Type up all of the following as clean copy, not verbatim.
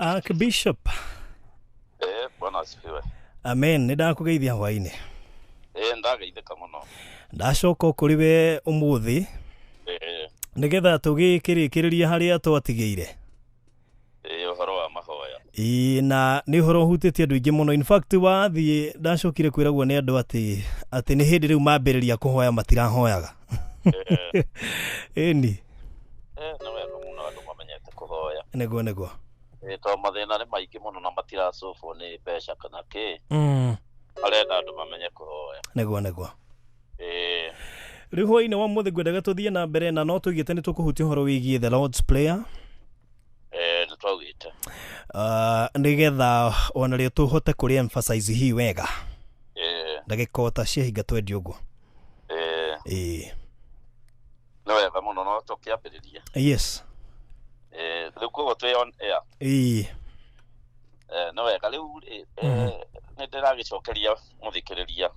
Archbishop. Bwana asifiwe. Amen. Nĩ ndakũgeithia hwainĩ. Ndageithĩka mũno. Ndacoka kũrĩ we ũmũthĩ nĩgetha tũgĩkĩrĩkĩrĩria harĩa twatigĩire. Ũhoro wa mahoya. Ĩĩ, na nĩ ũhoro ũhutĩtie andũ aingĩ mũno. In fact, wathiĩ ndacokire kwĩragwo nĩ andũ atĩ nĩ hĩndĩ rĩu mambĩrĩria kũhoya matirahoyaga. Ĩni. Nĩ wega mũno andũ mamenyete kũhoya. Nĩguo nĩguo. Tondũ mathĩna nĩ maingĩ mũno na matiracũbwo nĩ mbeca kana kĩ. Arenda andũ mamenye kũhoya. Nĩguo nĩguo. Rĩu hwainĩ wa mũthĩ ngwendaga tũthiĩ na mbere na no tũigĩte nĩ tũkũhutia ũhoro wĩgiĩ the Lord's Prayer. Nĩ twaugĩte. Nĩgetha ona rĩo tũhote kũrĩ emphasize hii wega. Ndagĩka o ta ciahinga twendia ũguo. Ĩĩ. Nĩ wega mũno no tũkĩambĩrĩrie. Yes. Rĩu koguo twĩ on air. Ĩĩ. Nĩ wega rĩu nĩ ndĩragĩcokeria mũthikĩrĩria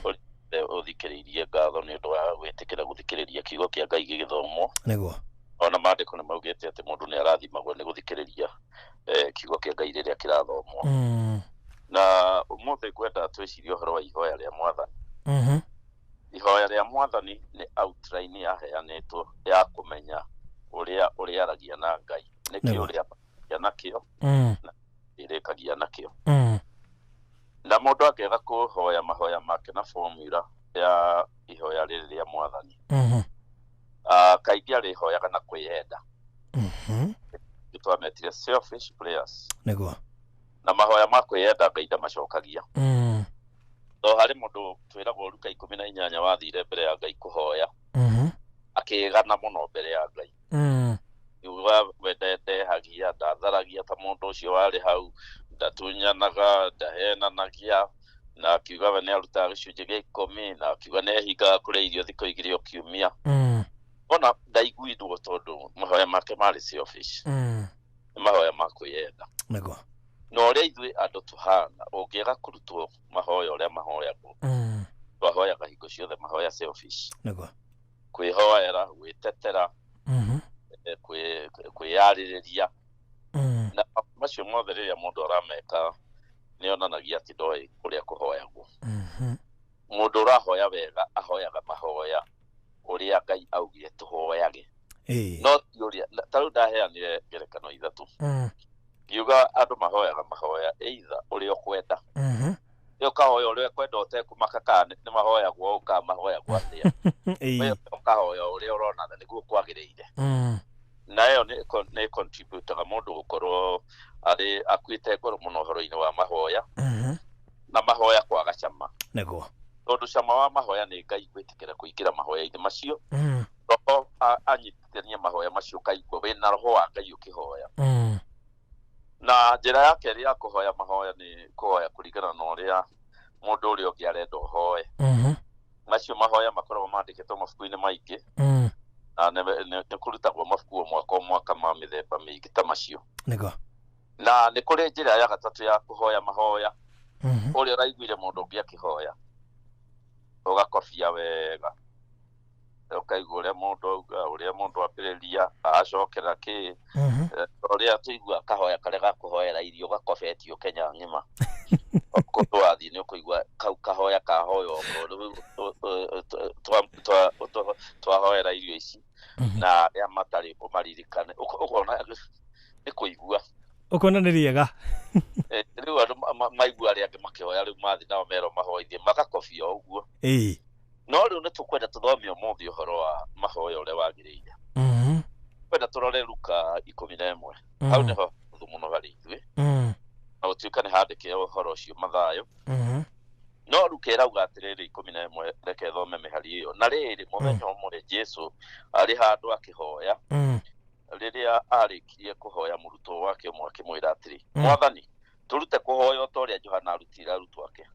ũrĩa ũthikĩrĩirie ngatho nĩ ũndũ wa gwĩtĩkĩra gũthikĩrĩria kiugo kĩa Ngai gĩgĩthomwo. Nĩguo. Ona maandĩko nĩ maugĩte atĩ mũndũ nĩ arathimagwo nĩ gũthikĩrĩria kiugo kĩa Ngai rĩrĩa kĩrathomwo. Na ũmũthĩ ngwenda twĩcirie ũhoro wa ihoya rĩa Mwathani. Ihoya rĩa Mwathani nĩ outline yaheanĩtwo ya kũmenya ũrĩa ũrĩaragia na Ngai. Nĩkĩ ũrĩa nakĩo na ĩrĩkagia nakĩo. Na mũndũ angĩaga kũhoya mahoya make na formula ya ihoya rĩrĩ rĩa Mwathani, kaingĩ arĩhoyaga na kwĩyenda. Twametire selfish prayers. Nĩguo. Na mahoya ma kwĩyenda Ngai ndamacokagia. To harĩ mũndũ twĩragwo Luka 18 wathire mbere ya Ngai kũhoya. Akĩgana mũno mbere ya Ngai. Yuga we ndehagia, ndatharagia ta mũndũ ũcio warĩ hau, ndatunyanaga, ndahenanagia, na akiuga we nĩarutaga gĩcunjĩ gĩa 10, na akiuga nĩehingaga kũrĩa irio thikũ 2 o kiumia. Ona ndaiguithwo tondũ mahoya make marĩ selfish. Nĩ mahoya ma kwĩyenda. Nĩguo. Na ũrĩa ithuĩ andũ tũhana, ũngĩaga kũrutwo mahoya ũrĩa mahoyagwo, twahoyaga hingo ciothe mahoya selfish. Nĩguo. Kwĩhoera, gwĩtetera, kwĩyarĩrĩria. Na macio mothe rĩrĩa mũndũ arameka nĩ onanagia atĩ ndoĩ ũrĩa kũhoyagwo. Mũndũ ũrahoya wega ahoyaga mahoya ũrĩa Ngai augire tũhoyage. No ti ũrĩa, ta rĩu ndaheanire ngerekano 3. Ngiuga andũ mahoyaga mahoya either ũrĩa ũkwenda. Nĩ ũkahoya ũrĩa ũkwenda ũtekũmaka kana nĩ mahoyagwo ũũ kana mahoyagwo atĩa. Ũkahoya ũrĩa ũrona nĩguo kwagĩrĩire. Na ĩyo nĩ contributaga mũndũ gũkorwo arĩ akuĩte ngoro mũno ũhoro-inĩ wa mahoya. Na mahoya kwaga cama. Nĩguo. Tondũ cama wa mahoya nĩ Ngai gwĩtĩkĩra kũingĩra mahoya-inĩ macio. Roho anyitithania mahoya macio ũkaigua wĩna roho wa Ngai ũkĩhoya. Na njĩra ya kerĩ ya kũhoya mahoya nĩ kũhoya kũringana na ũrĩa mũndũ ũrĩa ũngĩ arenda ũhoe. Macio mahoya makoragwo mandĩkĩtwo mabuku-inĩ maingĩ. Na nĩ kũrutagwo mabuku o mwaka o mwaka ma mĩthemba mĩingĩ ta macio. Nĩguo. Na nĩ kũrĩ njĩra ya gatatũ ya kũhoya mahoya. Ũrĩa ũraiguire mũndũ ũngĩ akĩhoya, ũgakobia wega. Ũkaigua ũrĩa mũndũ auga, ũrĩa mũndũ ambĩrĩria, acokera kĩ. Ũrĩa tũigua kahoya karĩa ga kũhoera irio gakobetio Kenya ng'ima. Kũndũ wathiĩ nĩ ũkũigua kau kahoya kahoywo twahoera irio ici. Na arĩa matarĩ ũmaririkane. Ũkona nĩ kũigua. Ũkona nĩ rĩega. Rĩu andũ maigua arĩa angĩ makĩhoya rĩu mathiĩ nao merwo mahoithie magakobia ũguo. No rĩu nĩ tũkwenda tũthome ũmũthĩ ũhoro wa mahoya ũrĩa wagĩrĩire. Kwenda tũrore Luka 11. Hau nĩho hũthũ mũno harĩ ithuĩ. Na gũtuĩka nĩ handĩke ũhoro ũcio Mathayo. No Luka ĩrauga atĩrĩrĩ 11, reke thome mĩhari ĩyo. Na rĩrĩ mũthenya ũmwe Jesũ arĩ handũ akĩhoya. Rĩrĩa arĩkirie kũhoya mũrutwo wake ũmwe akĩmwĩra atĩrĩ, Mwathani, tũrute kũhoya o ta ũrĩa Johana arutire arutwo ake.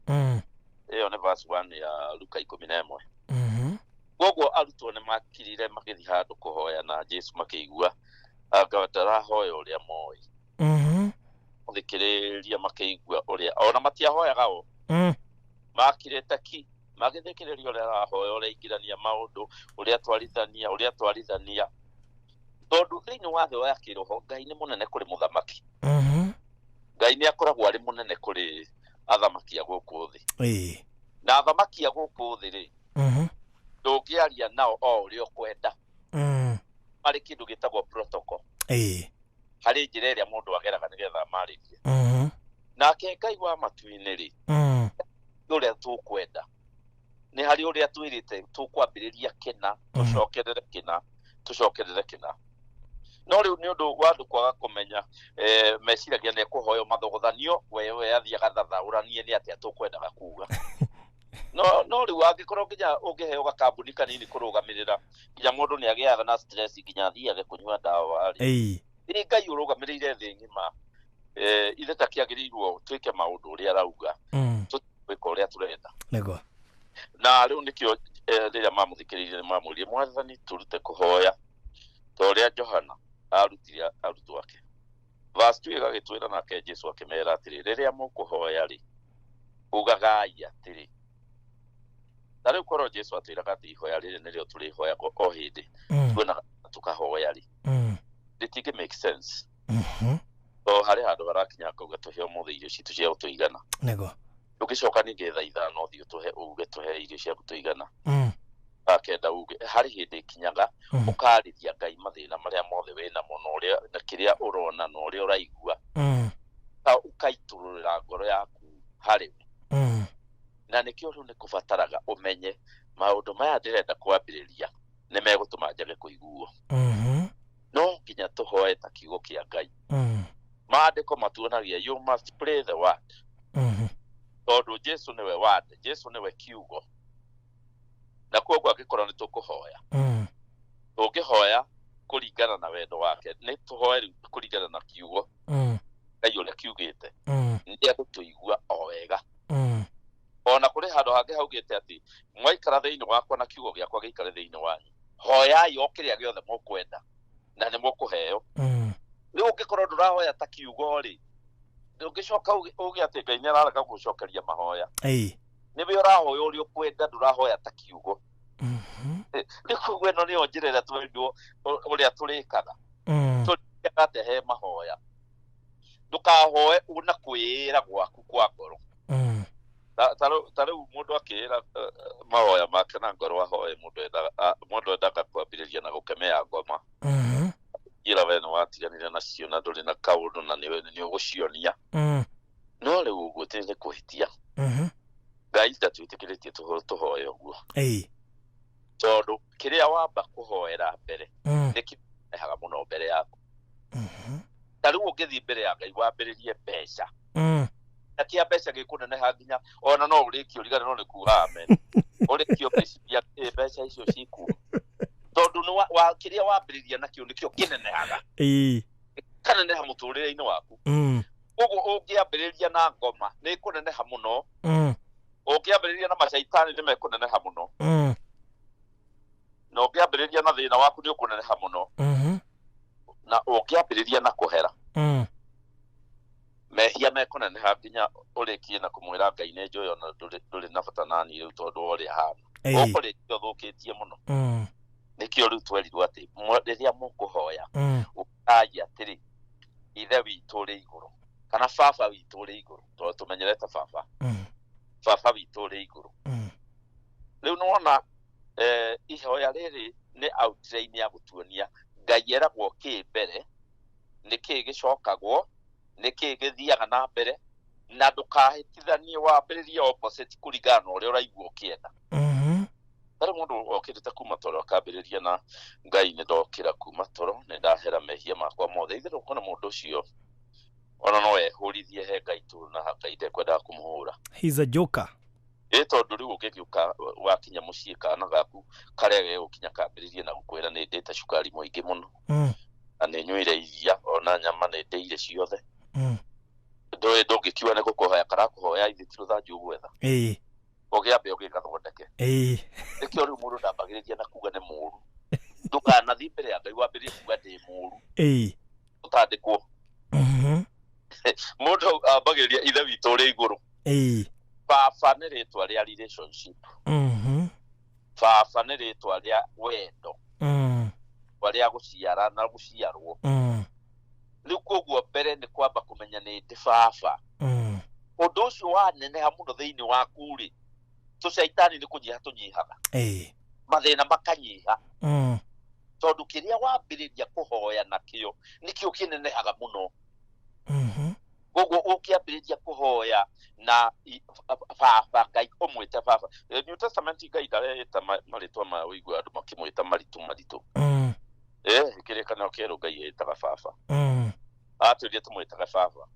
Ĩyo nĩ verse 1 ya Luka 11. Koguo arutwo nĩ makirire magĩthiĩ handũ kũhoya na Jesũ makĩigua anga ndarahoya ũrĩa moĩ. Mathikĩrĩria makĩigua ũrĩa ona matiahoyaga o. Makirĩte ki magĩthikĩrĩria ũrĩa arahoya, ũrĩa aingĩrania maũndũ, ũrĩa twarithania, ũrĩa twarithania. Tondũ thĩinĩ wa thĩ ya kĩroho Ngai nĩ mũnene kũrĩ mũthamaki. Ngai nĩ akoragwo arĩ mũnene kũrĩ athamaki a gũkũ thĩ. Na athamaki a gũkũ thĩ rĩ, ndũngĩaria nao o ũrĩa ũkwenda. Harĩ kĩndũ gĩtagwo protocol. Harĩ njĩra ĩrĩa mũndũ ageraga nĩgetha amarĩrie. Nake Ngai wa matu-inĩ rĩ, ũrĩa tũkwenda nĩ harĩ ũrĩa twĩrĩte tũkwambĩrĩria kĩna, tũcokerere kĩna, tũcokerere kĩna. No rĩu nĩ ũndũ wa andũ kwaga kũmenya, meciragia nĩ ekũhoywo mathogothanio, we athiaga thathaũranie nĩ atĩa tũkwendaga kuga. No rĩu angĩkorwo nginya ũngĩheo gakambuni kanini kũrũgamĩrĩra, nginya mũndũ nĩ agĩaga na stress nginya athiage kũnyua ndawa rĩ. Nĩ Ngai ũrũgamĩrĩire thĩ ng'ima. Ithe ta kĩagĩrĩirwo twĩke maũndũ ũrĩa arauga, twĩke ũrĩa tũrenda. Nĩguo. Na rĩu nĩkĩo rĩrĩa mamũthikĩrĩirie nĩ mamwĩrire, Mwathani tũrute kũhoya ta ũrĩa Johana arutire arutwo ake. Verse 2 ĩgagĩtwĩra nake Jesu akĩmera atĩrĩ, rĩrĩa mũkũhoya rĩ, ugagai atĩrĩ. Na rĩu korwo Jesu atwĩraga atĩ ihoya rĩrĩ nĩrĩo tũrĩhoyaga o hĩndĩ, tuonaga tũkahoya rĩ, rĩtingĩ make sense. To harĩ handũ harakinya akauga tũhe ũmũthĩ irio citũ cia gũtũigana. Nĩguo. Ũngĩcoka ningĩ thaa ithano ũthiĩ ũtũhe uge tũhe irio cia gũtũigana. Akenda uge harĩ hĩndĩ ĩkinyaga ũkarĩria Ngai mathĩna marĩa mothe wĩnamo na ũrĩa na kĩrĩa ũrona na ũrĩa ũraigua. Ũkaitũrũrĩra ngoro yaku harĩ we. Na nĩkĩo rĩu nĩ kũbataraga ũmenye maũndũ maya ndĩrenda kwambĩrĩria nĩ megũtũma njage kũiguo. No nginya tũhoe ta kiugo kĩa Ngai. Maandĩko matuonagia you must pray the word. Tondũ Jesu nĩwe word, Jesu nĩwe kiugo. Na koguo angĩkorwo nĩ tũkũhoya, tũngĩhoya kũringana na wendo wake, nĩ tũhoe rĩu kũringana na kiugo Ngai ũrĩa kiugĩte, nĩ egũtũigua o wega. Ona kũrĩ handũ hangĩ haugĩte atĩ mwaikara thĩinĩ wakwa na kiugo gĩakwa gĩikare thĩinĩ wanyu, hoyai o kĩrĩa gĩothe mũkwenda na nĩ mũkũheo. Rĩu ũngĩkorwo ndũrahoya ta kiugo rĩ, ndũngĩcoka uge atĩ Ngai nĩ ararega gũcokeria mahoya. Nĩwe ũrahoya ũrĩa ũkwenda, ndũrahoya ta kiugo. Rĩu koguo ĩno nĩyo njĩra ĩrĩa twerirwo ũrĩa tũrĩkaga. Tũrĩkaga atĩa he mahoya? Ndũkahoe na kwĩĩra gwaku kwa ngoro. Ta rĩu mũndũ akĩĩra mahoya make na ngoro ahoe, mũndũ endaga kwambĩrĩria na gũkemea ngoma. Ira we nĩ watiganire nacio na ndũrĩ na kaũndũ na nĩ ũgũcionia. No rĩu ũguo ti nĩ kũhĩtia. Ngai ndatwĩtĩkĩrĩtie tũhoe ũguo. Tondũ kĩrĩa wamba kũhoera mbere nĩkĩo kĩnenehaga mũno mbere yaku. Ta rĩu ũngĩthiĩ mbere ya Ngai wambĩrĩrie mbeca. Na kĩa mbeca gĩkũneneha nginya ona no ũrĩkie ũriganĩrwo nĩ kuga amen. Ũrĩkie ũgĩciria mbeca icio cikuma. Tondũ nĩ kĩrĩa wambĩrĩria nakĩo nĩkĩo kĩnenehaga. Kaneneha mũtũrĩre-inĩ waku. Koguo ũngĩambĩrĩria na ngoma nĩ ĩkũneneha mũno. Ũngĩambĩrĩria na macaitani nĩ mekũneneha mũno. Na ũngĩambĩrĩria na thĩna waku nĩ ũkũneneha mũno. Na ũngĩambĩrĩria na kũhera, mehia mekũneneha nginya ũrĩkie na kũmwĩra Ngai nĩ njũĩ ona ndũrĩ na bata nani rĩu tondũ wa ũrĩa hana. Ũkũrĩkia ũthũkĩtie mũno. Nĩkĩo rĩu twerirwo atĩ rĩrĩa mũkũhoya, ũkai atĩrĩ, Ithe witũ ũrĩ igũrũ, kana Baba witũ ũrĩ igũrũ, tondũ tũmenyerete Baba. Baba witũ ũrĩ igũrũ. Rĩu nĩwona ihoya rĩrĩ nĩ outline ya gũtuonia Ngai eragwo kĩ mbere, nĩ kĩ gĩcokagwo, nĩ kĩ gĩthiaga na mbere, na ndũkahĩtithanie wambĩrĩrie opposite kũringana na ũrĩa ũraigua ũkĩenda. Tarĩ mũndũ okĩrĩte kuma toro akambĩrĩria na Ngai nĩ ndokĩra kuma toro, nĩ ndahera mehia makwa mothe. Ithe ndũkuona mũndũ ũcio ona no ehũrithie he Ngai tu na Ngai ndekwendaga kũmũhũra. He's a joker. Ĩ tondũ rĩu ũngĩgĩũka wakinya mũciĩ kana gaku karĩa gegũkinya kambĩrĩrie na gũkwĩra nĩ ndĩte cukari mũingĩ mũno. Na nĩ nyuire iria ona nyama nĩ ndĩire ciothe. Ndũĩ ndũngĩkiuga nĩ gũkũhoya karakũhoya ithe ti rũthanju ũgwetha. Ũngĩambe ũgĩgathondeke. Nĩkĩo rĩu mũndũ ndambagĩrĩria na kuga nĩ mũũru. Ndũkanathiĩ mbere ya Ngai wambĩrĩrie kuga ndĩ mũũru. Ũtandĩkwo. Mũndũ ambagĩrĩria Ithe witũ ũrĩ igũrũ. Baba nĩ rĩtwa rĩa relationship. Baba nĩ rĩtwa rĩa wendo. Rĩtwa rĩa gũciara na gũciarwo. Rĩu Koguo mbere nĩ kwamba kũmenya nĩ ndĩ baba. Ũndũ ũcio waneneha mũno thĩinĩ waku rĩ, tũcaitani nĩ kũnyiha tũnyihaga. Mathĩna makanyiha. Tondũ kĩrĩa wambĩrĩria kũhoya nakĩo nĩkĩo kĩnenehaga mũno. Koguo ũkĩambĩrĩria kũhoya na baba Ngai ũmwĩte baba. New Testament Ngai ndareĩta marĩtwa ma ũigua andũ makĩmwĩta maritũ maritũ. Kĩrĩkanĩro kĩerũ Ngai ĩtaga baba. Atwĩrire tũmwĩtaga baba.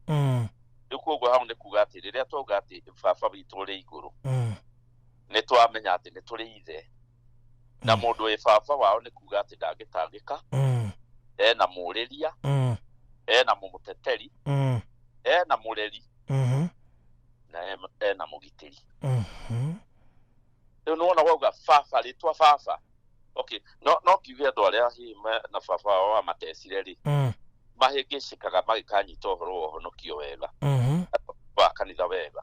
Rĩu koguo hau nĩ kuga atĩ rĩrĩa twauga atĩ baba witũ ũrĩ igũrũ, nĩ twamenya atĩ nĩ tũrĩ ithe. Na mũndũ wĩ baba wao nĩ kuga atĩ ndangĩtangĩka, ena mũrĩria, ena mũmũteteri, ena mũreri, na ena mũgitĩri. Rĩu nĩwona wauga baba, rĩtwa baba. Okay, no kiuge andũ arĩa hihi na baba wao wamatecire rĩ, mahĩngĩcĩkaga magĩkanyita ũhoro wa ũhonokio wega, wa kanitha wega.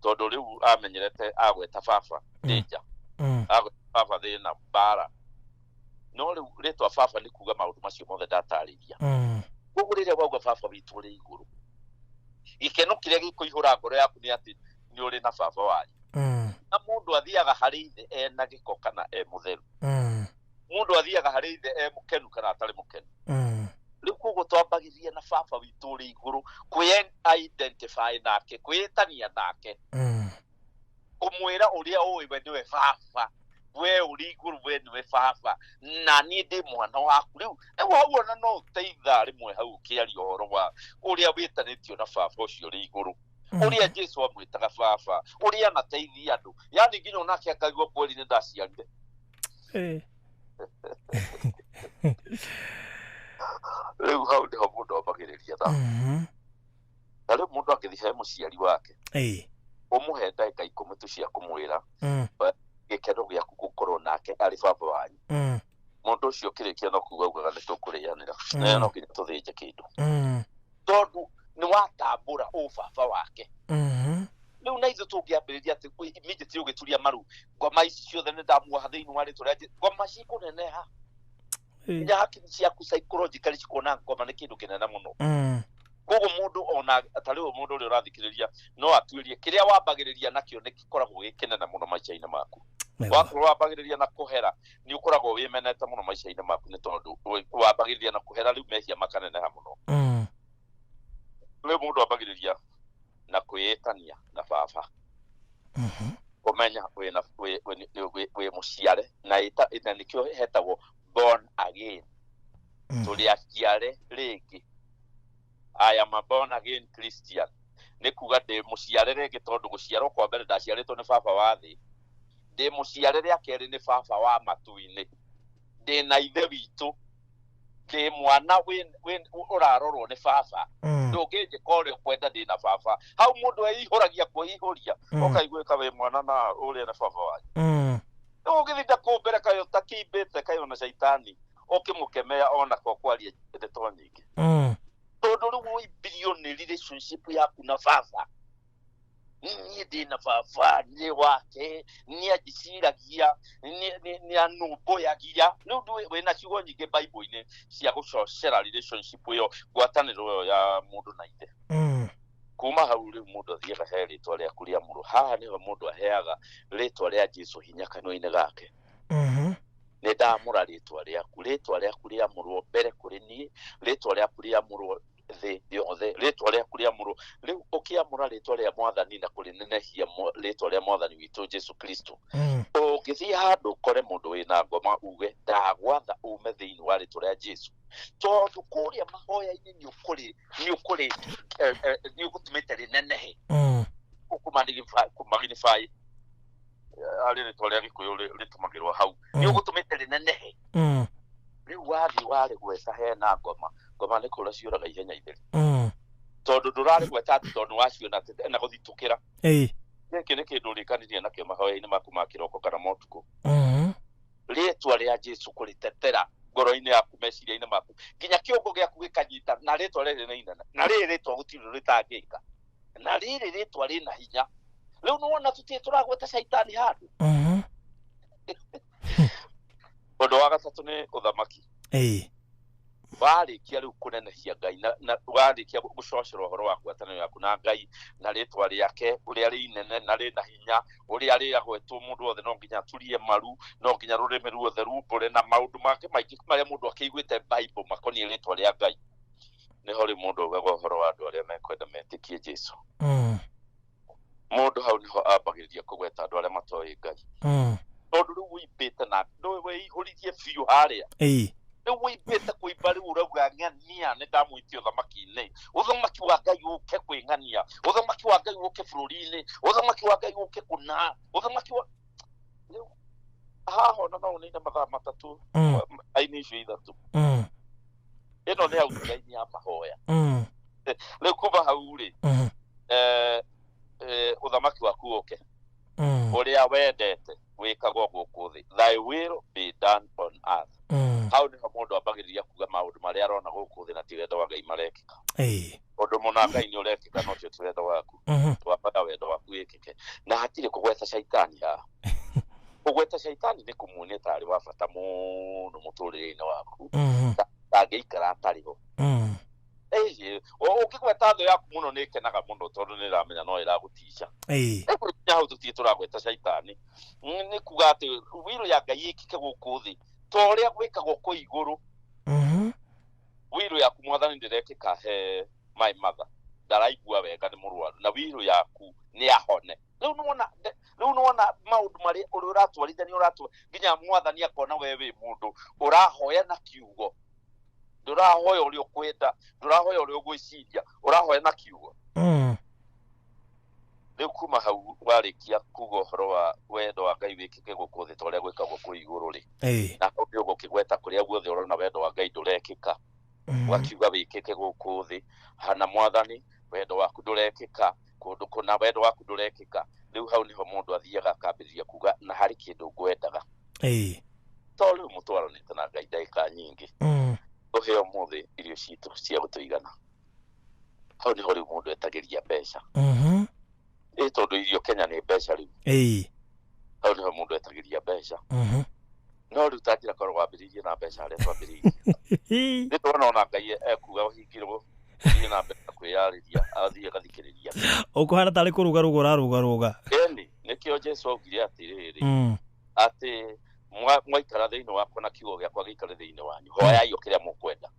Tondũ rĩu amenyerete agweta baba danger, agweta baba thĩna mbara. No rĩu rĩtwa baba nĩ kuga maũndũ macio mothe ndatarĩria. Koguo rĩrĩa wauga baba witũ ũrĩ igũrũ, gĩkeno kĩrĩa gĩkũihũra ngoro yaku nĩ atĩ nĩ ũrĩ na baba wanyu. Na mũndũ athiaga harĩ ithe ena gĩko kana e mũtheru. Mũndũ athiaga harĩ ithe e mũkenu kana atarĩ mũkenu. Rĩu koguo twambagĩrĩria na baba witũ ũrĩ igũrũ, kwĩ identify nake, kwĩĩtania nake, kũmwĩra ũrĩa ũĩ we nĩwe baba, we ũrĩ igũrũ we nĩwe baba, na niĩ ndĩ mwana waku. Rĩu hau ona no ũteitha rĩmwe hau ũkĩaria ũhoro wa ũrĩa wĩtanĩtio na baba ũcio ũrĩ igũrũ, ũrĩa Jesũ amwĩtaga baba, ũrĩa anateithia andũ, yani nginya onake akaigua kweli nĩ ndaciarire. Rĩu hau nĩho mũndũ ambagĩrĩria na. Na rĩu mũndũ angĩthiĩ he mũciari wake, ũmũhe ndagĩka 10 tu cia kũmwĩra gĩkeno gĩaku gũkorwo nake arĩ baba wanyu. Mũndũ ũcio kĩrĩkia no kuga augaga nĩ tũkũrĩanĩra, na no nginya tũthĩnje kĩndũ. Tondũ nĩ watambũra ũ baba wake. Rĩu na ithuĩ tũngĩambĩrĩria atĩ immediately ũgĩturia maru, ngoma ici ciothe nĩ ndamuoha thĩinĩ wa rĩtwa rĩa Jesũ, ngoma cikũneneha. Nginya hakiri ciaku psychologically cikona ngoma nĩ kĩndũ kĩnene mũno. Koguo mũndũ ona ta rĩu mũndũ ũrĩa ũrathikĩrĩria no atuĩrie kĩrĩa wambagĩrĩria nakĩo nĩ gĩkoragwo gĩ kĩnene mũno maica-inĩ maku. Wakorwo wambagĩrĩria na kũhera nĩ ũkoragwo wĩmenete mũno maica-inĩ maku, nĩ tondũ wambagĩrĩria na kũhera rĩu mehia makaneneha mũno. Rĩu mũndũ ambagĩrĩria na kwĩĩtania na baba. Kũmenya wĩ mũciare na nĩkĩo hetagwo born again. Tũrĩ aciare rĩngĩ. I am a born again Christian. Nĩ kuga ndĩ mũciare rĩngĩ tondũ gũciarwo kwa mbere ndaciarĩtwo nĩ baba wa thĩ. Ndĩ mũciare rĩa kerĩ nĩ baba wa matu-inĩ. Ndĩ na ithe witũ. Ndĩ mwana ũrarorwo nĩ baba. Ndũngĩnjĩka ũrĩa ũkwenda ndĩ na baba. Hau mũndũ eihũragia kwĩihũria. Ũkaiguĩka wĩ mwana na ũrĩa na baba wanyu. Ũgĩthinda kũu mbere kaĩ ũtakĩimbĩte kaĩ ona caitani ũkĩmũkemea onako kwaria ndeto nyingĩ. Tondũ rĩu ũimbirio nĩ relationship yaku na baba. Niĩ ndĩ na baba, nĩ wake, nĩ anjĩciragia, nĩ anũmbũyagia. Rĩu wĩna ciugo nyingĩ Bible-inĩ cia gũcocera relationship ĩyo, ngwatanĩro ĩyo ya mũndũ na ithe. Kuma hau rĩu mũndũ athiaga he rĩtwa rĩaku rĩa mũrũ. Haha nĩho mũndũ aheaga rĩtwa rĩa Jesũ hinya kanua-inĩ gake. Nĩ ndamũra rĩtwa rĩaku, rĩtwa rĩaku rĩamũrwo mbere kũrĩ niĩ, rĩtwa rĩaku rĩamũrwo thĩ yothe, rĩtwa rĩaku rĩamũrwo. Rĩu ũkĩamũra rĩtwa rĩa Mwathani na kũrĩnenehia rĩtwa rĩa Mwathani witũ Jesũ Kristo, ũngĩthiĩ handũ ũkore mũndũ wĩna ngoma uge ndagwatha ume thĩinĩ wa rĩtwa rĩa Jesũ, tondũ kũrĩa mahoya-inĩ nĩ ũgũtũmĩte rĩnenehe. Ũkũmagnify arĩ rĩtwa rĩa Gĩkũyũ rĩtũmagĩrwo hau, nĩ ũgũtũmĩte rĩnenehe. Rĩu wathiĩ warĩgweta hena ngoma, ngoma nĩ kũra ciũraga ihenya itheri. Tondũ ndũrarĩgweta atĩ tondũ nĩwaciona atĩ ena gũthitũkĩra. Gĩkĩ nĩ kĩndũ ũrĩkanirie nakĩo mahoya-inĩ maku ma kĩroko kana ma ũtukũ. Rĩtwa rĩa Jesũ kũrĩtetera ngoro-inĩ yaku, meciria-inĩ maku, nginya kĩongo gĩaku gĩkanyita, na rĩtwa rĩrĩ nĩ inene, na rĩrĩ rĩtwa gũtirĩ rĩtangĩka, na rĩrĩ rĩtwa rĩna hinya. Rĩu nĩwona tũtirĩ tũragweta caitani handũ. Ũndũ wa gatatũ nĩ ũthamaki. Warĩkia rĩu kũnenehia Ngai na warĩkia gũcocera ũhoro wa ngwatanĩro yaku na Ngai na rĩtwa rĩake ũrĩa rĩ inene na rĩna hinya, ũrĩa rĩagwetwo mũndũ wothe no nginya aturie maru, no nginya rũrĩmĩ ruothe rumbũre, na maũndũ mangĩ maingĩ marĩa mũndũ akĩiguĩte Bible makoniĩ rĩtwa rĩa Ngai. Nĩho rĩu mũndũ augaga ũhoro wa andũ arĩa mekwenda metĩkie Jesũ. Mũndũ hau nĩho ambagĩrĩria kũgweta andũ arĩa matoĩ Ngai. Tondũ rĩu ũimbĩte na ndũĩ wĩihũririe biũ harĩa. Rĩu ũimbĩte kũimba rĩu ũrauga ng'ania nĩ ndamwĩtie ũthamaki-inĩ. Ũthamaki wa Ngai ũke kwĩ ng'ania, ũthamaki wa Ngai ũke bũrũri-inĩ, ũthamaki wa Ngai ũke kũna, ũthamaki wa rĩu haha ona no ũnine mathaa 3 aini icio 3. Ĩno nĩ outline ya mahoya. Rĩu kuma hau rĩ, ũthamaki waku ũke. Ũrĩa wendete wĩkagwo gũkũ thĩ. Thy will be done on earth. Hau nĩho mũndũ ambagĩrĩria kuga maũndũ marĩa arona gũkũ thĩ na ti wendo wa Ngai marekĩka. Ũndũ mũna Ngai nĩ ũrekĩka no ũcio ti wendo waku. Twambaga wendo waku wĩkĩke. Na hatirĩ kũgweta caitani haha. Kũgweta caitani nĩ kũmuonia tarĩ wa bata mũno mũtũrĩre-inĩ waku. Ndangĩikara atarĩ ho. Ũngĩgweta thũ yaku mũno nĩ ĩkenaga mũno tondũ nĩ ĩramenya no ĩragũtica. Rĩu nginya hau tũtirĩ tũragweta caitani. Nĩ kuga atĩ will ya Ngai ĩkĩke gũkũ thĩ ta ũrĩa gwĩkagwo kũu igũrũ. Will yaku mwathani ndĩrekĩka he my mother, ndaraigua wega nĩ mũrwaru, na will yaku nĩ ahone. Rĩu nĩwona maũndũ marĩa ũrĩa ũratwarithania ũratwa nginya mwathani akona we wĩ mũndũ ũrahoya na kiugo. Ndũrahoya ũrĩa ũkwenda, ndũrahoya ũrĩa ũgwĩciria, ũrahoya na kiugo. Rĩu kuma hau warĩkia kuga ũhoro wa wendo wa Ngai wĩkĩke gũkũ thĩ ta ũrĩa gwĩkagwo kũu igũrũ rĩ. Na hau nĩ ũgũkĩgweta kũrĩa guothe ũrona wendo wa Ngai ndũrekĩka. Ũgakiuga wĩkĩke gũkũ thĩ, hana mwathani wendo waku ndũrekĩka, kũndũ kũna wendo waku ndũrekĩka. Rĩu hau nĩho mũndũ athiaga akambĩrĩria kuga na harĩ kĩndũ ngwendaga. To rĩu mũtwaranĩte na Ngai ndagĩka nyingĩ. Tũhe ũmũthĩ irio citũ cia gũtũigana. Hau nĩho rĩu mũndũ etagĩria mbeca. Tondũ irio Kenya nĩ mbeca rĩu. Hau nĩho mũndũ etagĩria mbeca. No rĩu ta njĩra korwo wambĩrĩirie na mbeca harĩa twambĩrĩirie. Nĩ tuona ona Ngai ekuga ũhingĩrwo, ũthiĩ na mbere na kwĩyarĩria, athiĩ agathikĩrĩria. Ũkũhana tarĩ kũrũgarũga ũrarũgarũga. Ĩni, nĩkĩo Jesũ augire atĩrĩrĩ, atĩ mwaikara thĩinĩ wakwa na kiugo gĩakwa gĩikare thĩinĩ wanyu, hoyai o kĩrĩa mũkwenda.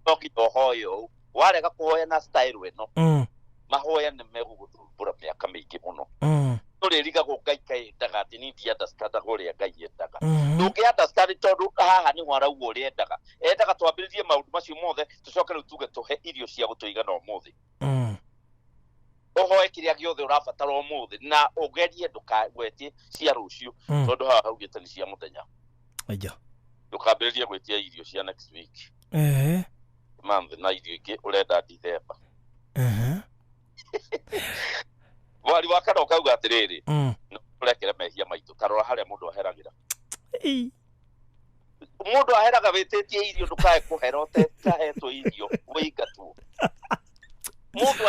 No nginya ũhoe ũũ. Warega kũhoya na style ĩno, mahoya nĩ megũgũthumbũra mĩaka mĩingĩ mũno. Tũrĩrigagwo Ngai kaendaga atĩ niĩ ndiunderstandaga ũrĩa Ngai endaga. Ndũngĩ understand tondũ haha nĩho arauga ũrĩa endaga. Endaga twambĩrĩrie maũndũ macio mothe, tũcoke rĩu tuge tũhe irio cia gũtũigana ũmũthĩ. Ũhoe kĩrĩa gĩothe ũrabatara ũmũthĩ na ũgerie ndũkagwetie cia rũciũ, tondũ haha haugĩte nĩ cia mũthenya. Ndũkambĩrĩrie gwĩtia irio cia next week. Month na irio ingĩ ũrenda December. Mwari wa kana ũkauga atĩrĩrĩ, no ũrekere mehia maitũ, ta rora harĩa mũndũ aheragĩra. Mũndũ aheraga wĩtĩtie irio, ndũkae kũhera ũtahetwo irio, wĩingatwo. Mũndũ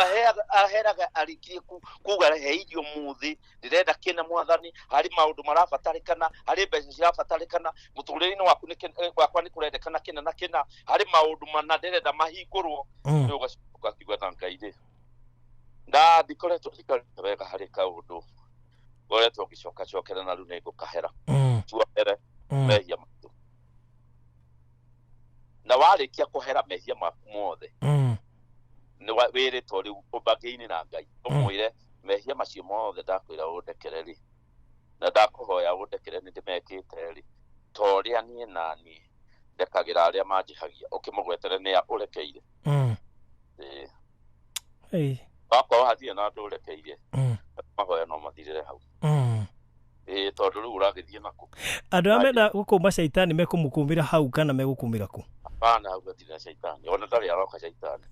aheraga arĩkie kuga he irio mũthĩ, ndĩrenda kĩna mwathani, harĩ maũndũ marabatarĩkana, harĩ mbeca cirabatarĩkana, mũtũrĩre-inĩ waku wakwa nĩ kũrendekana kĩna na kĩna, harĩ maũndũ mana ndĩrenda mahingũrwo. Rĩu ũgacoka ũkiuga na Ngai rĩ, na ndikoretwo njikarĩte wega harĩ kaũndũ ngoretwo ngĩcokacokera na rĩu nĩ ngũkahera. Tuohere mehia maitũ. Na warĩkia kũhera mehia maku mothe, nĩ wĩrĩtwo rĩu ũmbangĩinĩ na Ngai, ũmwĩre mehia macio mothe ndakwĩra ũndekere rĩ, na ndakũhoya ũndekere nĩ ndĩmekĩte rĩ, ta ũrĩa niĩ na niĩ ndekagĩra arĩa manjĩhagia, ũkĩmũgwetere nĩ a ũrekeire. Wakorwo hatirĩ na andũ ũrekeire, mahoya no mathirĩre hau. Tondũ rĩu ũragĩthiĩ nakũ? Andũ arĩa menda gũkũma caitani mekũmũkũmĩra hau kana megũkũmĩra kũ? Hapana, hau hatirĩ na caitani. Ona ndarĩ aroka caitani.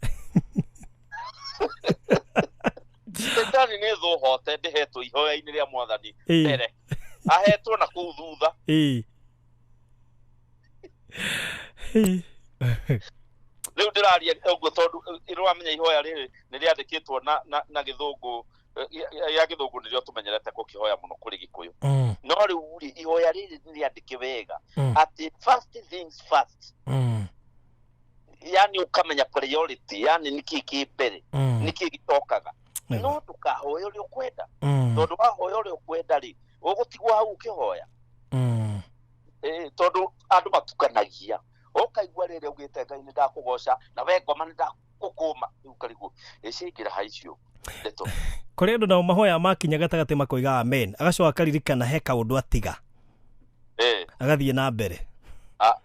Caitani nĩ thũ hote ndĩhetwo ihoya-inĩ rĩa mwathani mbere. Ahetwo na kũu thutha. Rĩu ndĩraria ũguo tondũ nĩwamenya ihoya rĩrĩ nĩ rĩandĩkĩtwo na gĩthũngũ, ya gĩthũngũ nĩrĩo tũmenyerete gũkĩhoya mũno kũrĩ Gĩkũyũ. No rĩu rĩ, ihoya rĩrĩ nĩ rĩandĩke wega atĩ first things first. Yani ũkamenya priority, yani nĩkĩ kĩ mbere, nĩkĩ gĩcokaga. No ndũkahoye ũrĩa ũkwenda. Tondũ wahoya ũrĩa ũkwenda rĩ, ũgũtigwo hau ũkĩhoya. Tondũ andũ matukanagia. Ũkaigua rĩrĩa ugĩte Ngai nĩ ndakũgoca na we ngoma nĩ ndakũkũma, rĩu ũkarigwo ĩcingĩra ha icio ndeto. Kũrĩ andũ nao mahoya makinya gatagatĩ makoiga amen, agacoka akaririkana he kaũndũ atiga. Agathiĩ na mbere.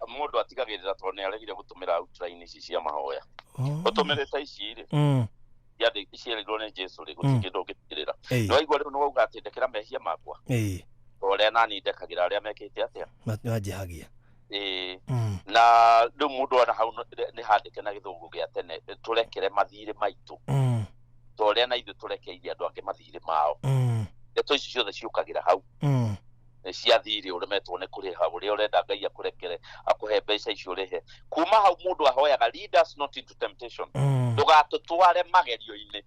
Mũndũ atigagĩrĩra tondũ nĩ aregire gũtũmĩra outline ici cia mahoya. Ũtũmĩrĩte ici rĩ, ciarĩirwo nĩ Jesũ rĩ, gũtirĩ kĩndũ ũngĩtigĩrĩra. Nĩ waigua rĩu nĩ wauga atĩ ndekera mehia makwa. Ũrĩa nani ndekagĩra arĩa mekĩte atĩa? Manjĩhagia. Na rĩu mũndũ ona hau nĩ handĩke na gĩthũngũ gĩa tene, tũrekere mathirĩ maitũ. Ta ũrĩa na ithuĩ tũrekeirie andũ angĩ mathirĩ mao. Ndeto ici ciothe ciũkagĩra hau. Cia thirĩ ũremetwo nĩ kũrĩha, ũrĩa ũrenda Ngai akũrekere, akũhe mbeca icio ũrĩhe. Kuma hau mũndũ ahoyaga, lead us not into temptation. Ndũgatũtware magerio-inĩ.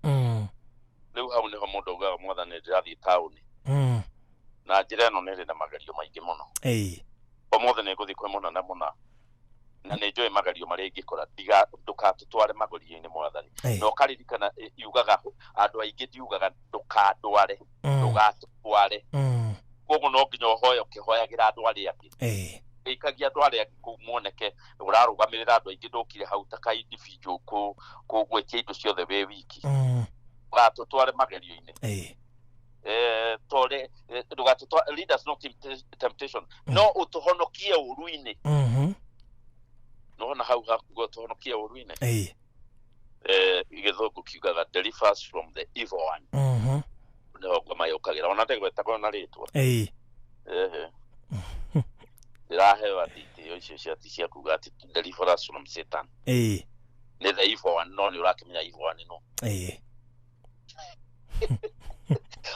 Rĩu hau nĩho mũndũ augaga, Mwathani ndĩrathiĩ taũni. Na njĩra ĩno nĩ ĩrĩ na magerio maingĩ mũno. Ũmũthĩ nĩ ngũthiĩ kwĩ mũna na mũna. Na nĩ njũĩ magerio marĩa ingĩkora, ndũgatũtware magerio-inĩ Mwathani. Na ũkaririkana, yugaga, andũ aingĩ ndiugaga ndũkandware, ndũgatũtware. Koguo no nginya ũhoye ũkĩhoyagĩra andũ arĩa angĩ. Ĩikagia andũ arĩa angĩ kũu moneke ũrarũgamĩrĩra andũ aingĩ, ndũkire hau ta ka individual kũgwetia indo ciothe wĩ wiki. Ndũgatũtware magerio-inĩ. Tore, ndũgatũtware, lead us not into temptation. No ũtũhonokie ũũru-inĩ. Nĩwona hau hakuga ũtũhonokie ũũru-inĩ? Gĩthũngũ kiugaga deliver us from the evil one. Nĩho ngoma yũkagĩra. Ona ndĩgwetagwo na rĩtwa. Ndĩraheo atĩ itĩo icio cia ti cia kuga atĩ deliver us from Satan. Nĩ the evil one, no nĩ ũrakĩmenya evil one no.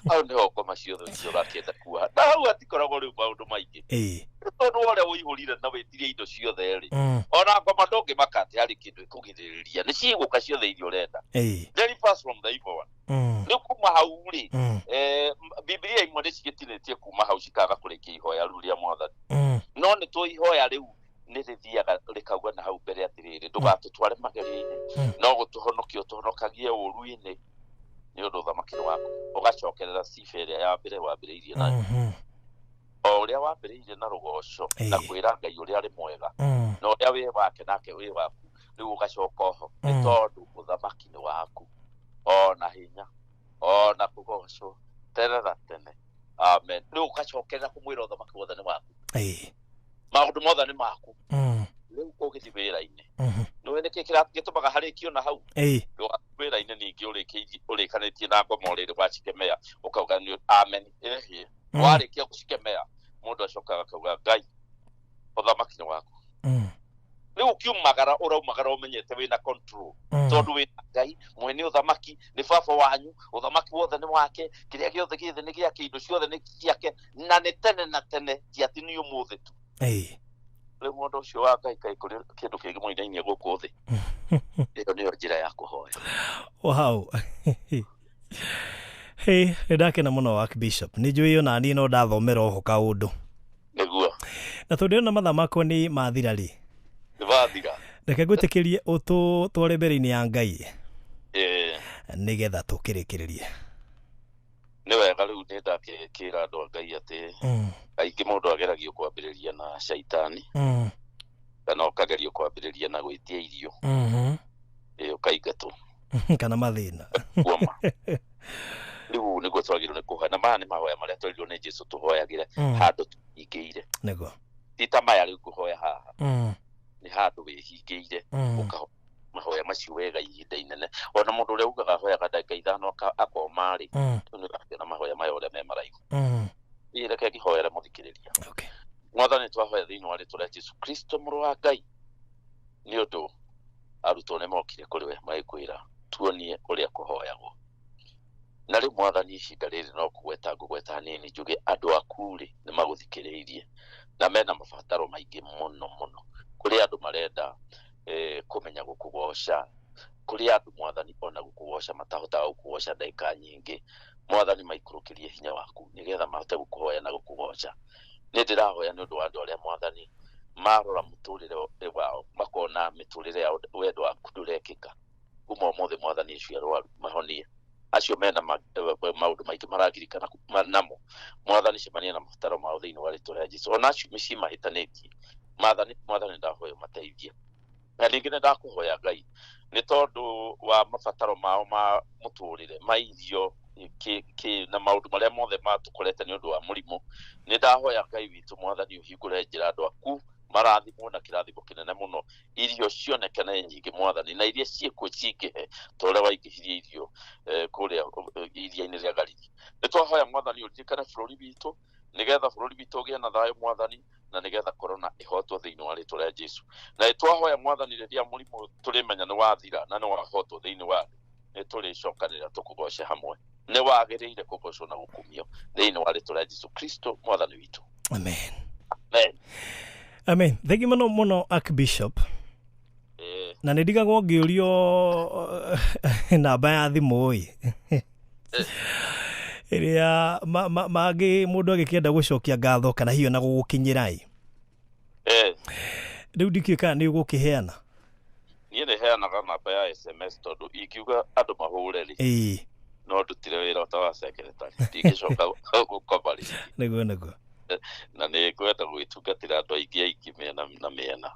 Hau nĩho ngoma ciothe icio ũrakĩenda kuoha. Na hau hatikoragwo rĩu maũndũ maingĩ. Tondũ ũrĩa ũihũrire na wĩtirie indo ciothe rĩ, ona ngoma ndũngĩmaka atĩ harĩ kĩndũ ĩkũgirĩrĩria, nĩ cigũka ciothe iria ũrenda. Deliver us from the evil one. Rĩu kuma hau rĩ, Bibilia imwe nĩ cigĩtinĩtie kuma hau cikaga kũrĩkia ihoya rĩu rĩa Mwathani. No nĩ tũĩ ihoya rĩu nĩ rĩthiaga rĩkauga na hau mbere atĩrĩrĩ, ndũgatũtware magerio-inĩ, no gũtũhonokia ũtũhonokagie ũũru-inĩ, nĩ ũndũ ũthamaki nĩ waku. Ũgacokerera sifa ĩrĩa ya mbere wambĩrĩirie nayo. O ũrĩa wambĩrĩirie na rũgoco, na kwĩra Ngai ũrĩa arĩ mwega, na ũrĩa wĩ wake nake wĩ waku, rĩu ũgacoka oho, nĩ tondũ ũthamaki nĩ waku, ona hinya, ona kũgocwo tene na tene. Amen. Rĩu ũgacokerera kũmwĩra ũthamaki wothe nĩ waku. Maũndũ mothe nĩ maku. Rĩu ũgĩthiĩ wĩra-inĩ. Nĩũĩ nĩkĩ gĩtũmaga harĩkio na hau? Ndũgathiĩ wĩra-inĩ ningĩ ũrĩkanĩtie na ngoma ũrĩrĩ wacikemea, ũkauga nĩ amen. Ĩhĩ. Warĩkia gũcikemea, mũndũ acokaga akauga Ngai, ũthamaki nĩ waku. Rĩu ũkiumagara, ũraumagara ũmenyete wĩna control. Tondũ wĩna Ngai, mwene ũthamaki, nĩ baba wanyu, ũthamaki wothe nĩ wake, kĩrĩa gĩothe gĩ thĩ nĩ gĩake, indo ciothe nĩ ciake, na nĩ tene na tene, ti atĩ nĩ ũmũthĩ tu. Rĩu mũndũ ũcio wa Ngai kaĩ kũrĩ kĩndũ kĩngĩ mũinainie gũkũ thĩ. Ĩyo nĩyo njĩra ya kũhoya. Wow. Hey, nĩ ndakena mũno Archbishop. Nĩ njũĩ ona niĩ no ndathomera oho kaũndũ. Nĩguo. Na tondũ ndĩrona mathaa makwa nĩ mathira rĩ. Nĩ mathira. Reke ngwĩtĩkĩrie ũtũtware mbere-inĩ ya Ngai. Nĩgetha tũkĩrĩkĩrĩrie. Nĩ wega rĩu nĩ ndakĩra andũ a Ngai atĩ kaingĩ mũndũ ageragio kwambĩrĩria na caitani. Kana ũkagerio kwambĩrĩria na gwĩtia irio. Ũkaingatwo. Kana mathĩna. Kuoma. Rĩu nĩguo twagĩrĩirwo nĩ kũhoya. Na maya nĩ mahoya marĩa twerirwo nĩ Jesũ tũhoyagĩre handũ tũhingĩire. Nĩguo. Ti ta maya rĩu ngũhoya haha. Nĩ handũ wĩhingĩire, ũkahoya mahoya macio wega ihinda inene. Ona mũndũ ũrĩa ugaga ahoyaga ndagĩka ithano akoma rĩ, rĩu nĩ ũrakĩona mahoya maya ũrĩa me maraihu. Ĩ, reke ngĩhoere mũthikĩrĩria. Mwathani, twahoya thĩinĩ wa rĩtwa rĩa Jesũ Kristo mũrũ wa Ngai, nĩ ũndũ arutwo nĩ mokire kũrĩ we magĩkwĩra tuonie ũrĩa kũhoyagwo. Na rĩu Mwathani, ihinda rĩrĩ no kũgweta ngũgweta hanini njuge andũ aku rĩ nĩ magũthikĩrĩirie na mena mabataro maingĩ mũno mũno. Kũrĩ andũ marenda kũmenya gũkũgoca, kũrĩ andũ Mwathani ona gũkũgoca matahotaga gũkũgoca ndagĩka nyingĩ. Mwathani, maikũrũkĩrie hinya waku nĩgetha mahote gũkũhoya na gũkũgoca. Nĩ ndĩrahoya nĩ ũndũ wa andũ arĩa Mwathani marora mũtũrĩre wao makona na mĩtũrĩre yao wendo waku ndũrekĩka. Kuma ũmũthĩ Mwathani acio arwaru mahonie, acio mena maũndũ maingĩ maragirikana namo, Mwathani cemania na mabataro mao thĩinĩ wa rĩtwa rĩa Jesũ. Ona acio mĩciĩ mahĩtanĩtie, Mwathani ndahoya ũmateithie. Na rĩngĩ nĩ ndakũhoya Ngai nĩ tondũ wa mabataro mao ma mũtũrĩre, ma irio na maũndũ marĩa mothe matũkorete nĩ ũndũ wa mũrimũ. Nĩ ndahoya Ngai witũ Mwathani ũhingũre njĩra andũ aku marathimwo na kĩrathimo kĩnene mũno, irio cioneke na nyingĩ Mwathani, na iria ciĩkuo cingĩhe ta ũrĩa waingĩhirie irio kũrĩa iria-inĩ rĩa Galili. Nĩ twahoya Mwathani ũririkane bũrũri witũ, nĩgetha bũrũri witũ ũgĩe na thayũ Mwathani, na nĩgetha korona ĩhotwo thĩinĩ wa rĩtwa rĩa Jesũ. Na nĩ twahoya Mwathani rĩrĩa mũrimũ tũrĩmenya nĩ wathira na nĩ wahotwo thĩinĩ wa thĩ, nĩ tũrĩcokanĩrĩra tũkũgoce hamwe. Nĩ wagĩrĩire kũgocwo na gũkumio thĩinĩ wa rĩtwa rĩa Jesũ Kristo Mwathani witũ. Amen. Amen. Amen. Thank you mũno mũno Archbishop. Na nĩ ndigagwo ngĩũrio namba ya thimũ ĩ ĩrĩa mangĩ mũndũ agĩkĩenda gũcokia ngatho kana hiyo na gũgũkinyĩra ĩ. Rĩu ndikĩũĩ kana nĩ ũgũkĩheana. Niĩ nĩ heanaga namba ya SMS tondũ ingiuga andũ mahũre rĩ, no ndutire wĩra ta wa secretary, ndingĩcoka gũkoma rĩngĩ. Nĩguo nĩguo. Na nĩ ngwenda gwĩtungatĩra andũ aingĩ aingĩ mĩena na mĩena.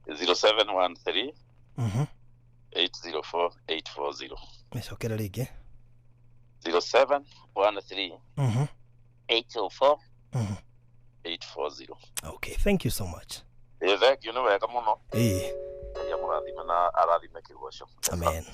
0713 804 840. Mĩcokere rĩngĩ. 0713 804 840. Okay, thank you so much. Thank you, nĩ wega mũno. Ngai amũrathime na arathime kĩgoco. Amen.